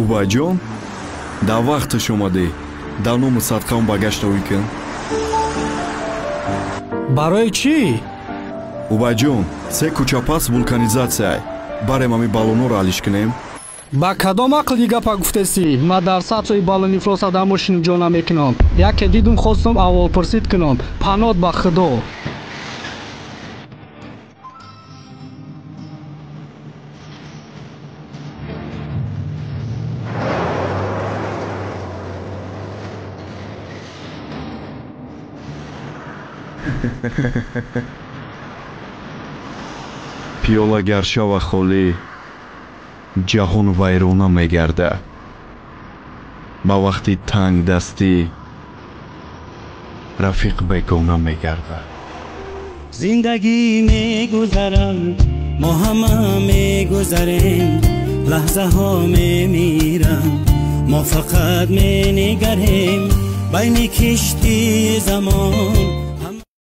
Убайҷон, дар вақташ омадӣ. Дар ному садқаам ба гашта ӯй кун. Барои чӣ? Убайҷон, се кӯча пас вулканизатсияй. Барем ами баллонҳоро алиш кунем. Ба кадом ақл и гапа гуфтесӣ? Ма дар сад сои баллонифлоса дар мошин ҷо намекунам. Яке дидум, хостум аввалпурсид кунам. Панот ба худо. Пиёла гаршава холӣ, ҷаҳон вайрона мегардад. Ба вақти тангдастӣ рафиқ бегона мегардад. Зиндагӣ мегузарад, мо ҳама мегузарем, лаҳзаҳо мемиранд, мо фақат менигарем байни киштии замон.